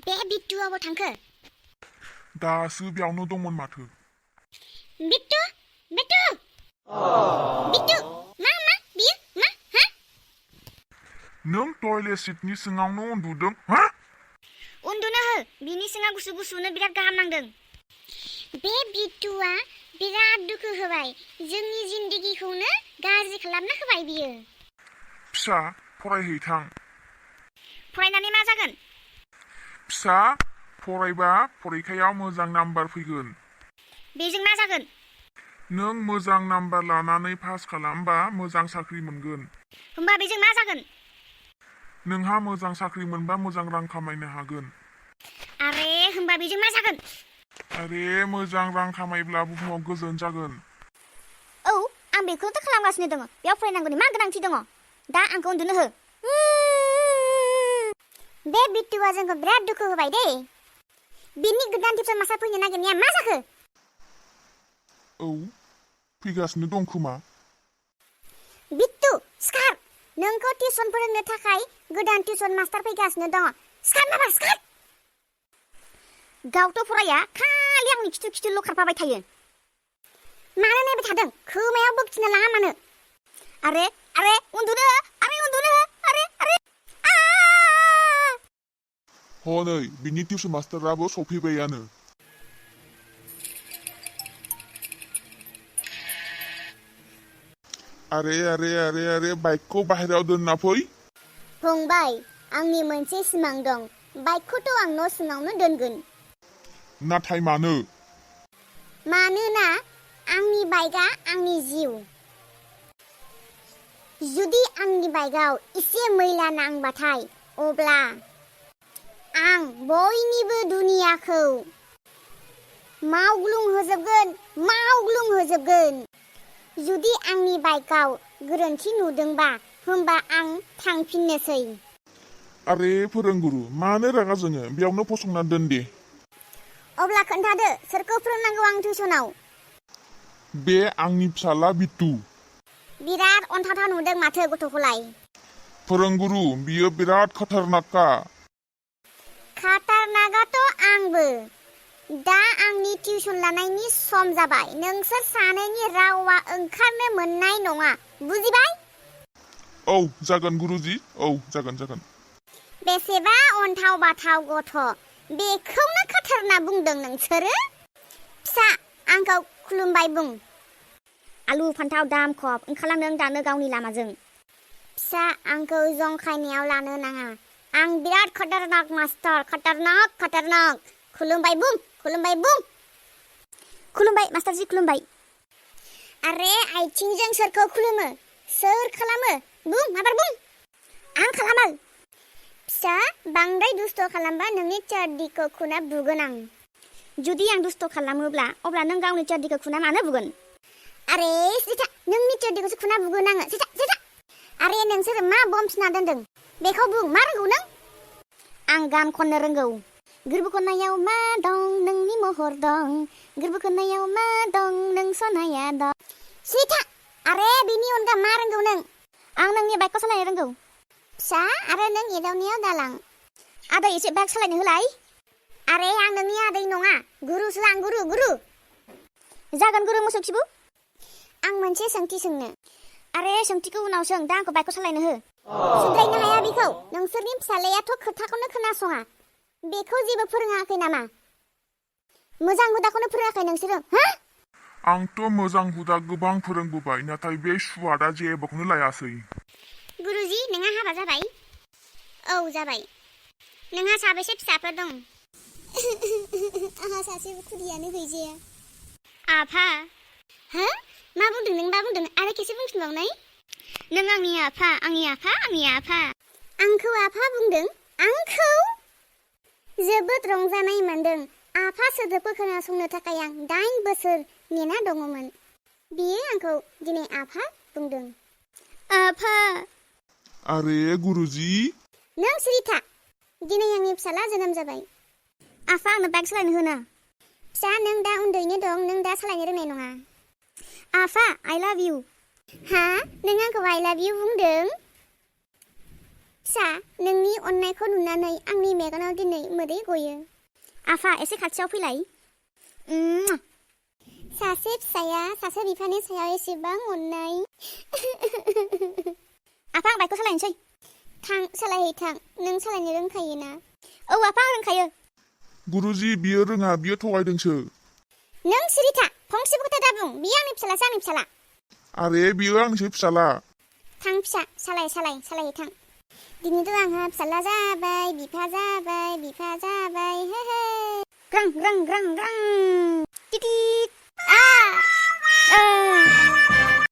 बे बिट्टुआ अबाव थांखो? दासो बेयावनो दंमोन माथो। बिट्टु बिट्टु बिट्टु मा बियो मा हा? नों टयलेट सिटनि सिङावनो उन्दुदों हा? उन्दुनो हो, बिनि सिङा गुसु गुसुनो बिराद गाहाम नांदों। बे बिट्टुआ बिराद दुखु होबाय, जोंनि जिन्दगिखौनो गाज्रि खालामना होबाय बियो। फिसा फरायहैथां। फरायनानै मा जागोन? फिसा फरायबा फरिखायाव मोजां नाम्बार फैगोन। बेजों मा जागोन? नों मोजां नाम्बार लानानै पास खालामबा मोजां साख्रि मोनगोन। होमबा बेजों मा जागोन? नोंहा मोजां साख्रि मोनबा मोजां रां खामायनो हागोन। आरे होमबा बेजों मा जागोन? आरे मोजां रां खामायब्ला बुहुमाव गोजोन जागोन। औ, आं बेखौथ' खालामगासिनो दङ। बेयाव फरायनांगौनि मा गोनांथि दङ? दा आंखौ उन्दुनो हो। बे बिट्टुआ जोंखौ बिराद दुखु होबाय दे। बिनि गोदान टिउसन मास्टार फैनो नागिरनाया मा जाखो? औ, फैगासिनो दं खोमा। बिट्टु, सिखार! नोंखौ टिउसन फोरोंनो थाखाय गोदान टिउसन मास्टार फैगासिनो दङ। सिखार माबा सिखार! गावथ' फराया, खालि आंनि खिथु खिथुल' खारफाबाय थायो। मानो नायबाय थादों? खोमायाव बोगथिना लाङा मानो? आरे उन्दुनो हो! हनै बिनि टिउसन मास्टाराबो सफैबायानो। आरे बाइकखौ बाहेरायाव दोनना फै। फंबाय, आंनि मोनसे सिमां दं। बाइकखौथ' आं न' सिङावनो दोनगोन। नाथाय मानो? मानोना आंनि बाइकआ आंनि जिउ। जुदि आंनि बाइकआव एसे मैला नांबाथाय, अब्ला आं बयनिबो दुनियाखौ मावग्लुंहोजोबगोन। जुदि आंनि बाइकआव गोरोन्थि नुदोंबा, होमबा आं थांफिननोसै। आरे फोरोंगुरु, मानो रागा जोङो? बेयावनो फसंना दोन दे। अब्ला खोन्थादो, सोरखौ फोरोंनांगौ आं टिउसनाव? बे आंनि फिसाला बिट्टु। बिराद अन्थावथाव नुदों माथो गथ'खौलाय। फोरोंगुरु, बियो बिराद खाथारनाकखा। खाटारनागाथ' आंबो। दा आंनि टिउसन लानायनि सम जाबाय। नोंसोर सानैनि रावा ओंखारनो मोननाय नङा, बुजिबाय? औ जागोन गुरुजी, औ जागोन। बेसेबा अन्थाव बाथाव गथ', बेखौनो खाथारना बुंदों नोंसोरो? फिसा, आंखौ खुलुमबाय बुं। आलु फान्थाव दामखब ओंखारलांदों दानो गावनि लामाजों। फिसा, आंखौ जंखायनायाव लानो नाङा। आं बिराद खाटारनाक मास्टार, खाटारनाक। खुलुमबाय बुं। खुलुमबाय मास्टारजी, खुलुमबाय। आरे आइथिंजों सोरखौ खुलुमो? सोर खालामो? बुं, माबार बुं। आं खालामो। फिसा, बांद्राय दुस्थ' खालामबा नोंनि चार्दिखौ खुना बुगोन आं। जुदि आं दुस्थ' खालामोब्ला, अब्ला नों गावनि चार्दिखौ खुना मानो बुगोन? आरे सिथा, नोंनि चार्दिखौसो खुना बुगोन आङो। सिथा। आरे नोंसोर मा बम सुना दोनदों? बेखौ बुं, मा रोंगौ नों? आं गान खननो रोंगौ। गोरबो खनायाव मा दं? नोंनि महर दं। गोरबो खनायाव मा दं? नों सनाया दं। सिथा! आरे बिनि अनगा मा रोंगौ नों? आं नोंनि बाइकखौ सालायनो रोंगौ। फिसा, आरो नों एदावनायाव दालां। आदै, एसे बाइक सालायनो होलाय। आरे आं नोंनि आदै नङा, गुरुसो आं, गुरु। जागोन गुरु मोसौ खिबु। आं मोनसे सोंथि सोंनो। आरे सोंथिखौ उनाव सों, दा आंखौ बाइकखौ सालायनो हो। सुद्रायनो हाया बेखौ। नोंसोरनि फिसालायाथ' खोथाखौनो खोनासङा। बेखौ जेबो फोरोङाखै नामा? मोजां हुदाखौनो फोरोङाखै नोंसोरो, हा? आंथ' मोजां हुदा गोबां फोरोंबोबाय, नाथाय बे सुवादा जेबोखौनो लायासै। गुरुजी, नोंहा हाबा जाबाय? औ जाबाय। नोंहा साबेसे फिसाफोर दं? आंहा सासेबो खुदियानो गैजाया। आफा? हो? मा बुंदों नों? आरो खेबसे बुंफिनबावनाय। नों आंनि आफा। आंखौ आफा बुंदों? आंखौ? जोबोद रंजानाय मोनदों। आफा सोदोबखौ खोनासंनो थाखाय आं 8 बोसोर नेना दङमोन। बियो आंखौ दिनै आफा बुंदों। आफा। आरे गुरुजी। नों सिरि था। दिनै आंनि फिसाला जोनोम जाबाय। आफा, आंनो बाइक सालायनो होना। फिसा, नों दा उन्दैनो दं, नों दा सालायनो रोंनाय नङा। आफा, I love you। हा? नों आंखौ I love you बुंदों? फिसा नोंनि अननायखौ नुनानै आंनि मेगनाव दिनै मोदै गयो। आफा एसे खाथियाव फैलाय। सासे फिसाया सासे बिफानि सायाव एसेबां अननाय। आफा आं बाइकखौ सालायनोसै। थां सालायहै नों सालायनो रोंखायोना? औ आफा आं रोंखायो। गुरुजि बियो रोङा, बियो थगायदोंसो। नों सिरि था, फंसेबो खोथा दाबुं। बियो आंनि फिसालासो, आंनि फिसाला। आरे बियो आंनिसो फिसाला। थां फिसा सालायहै थां। दिनैथ' आंहा फिसाला जाबाय, बिफा जाबाय, हे ग्रां ग्रां ग्रां ग्रां टिटिट।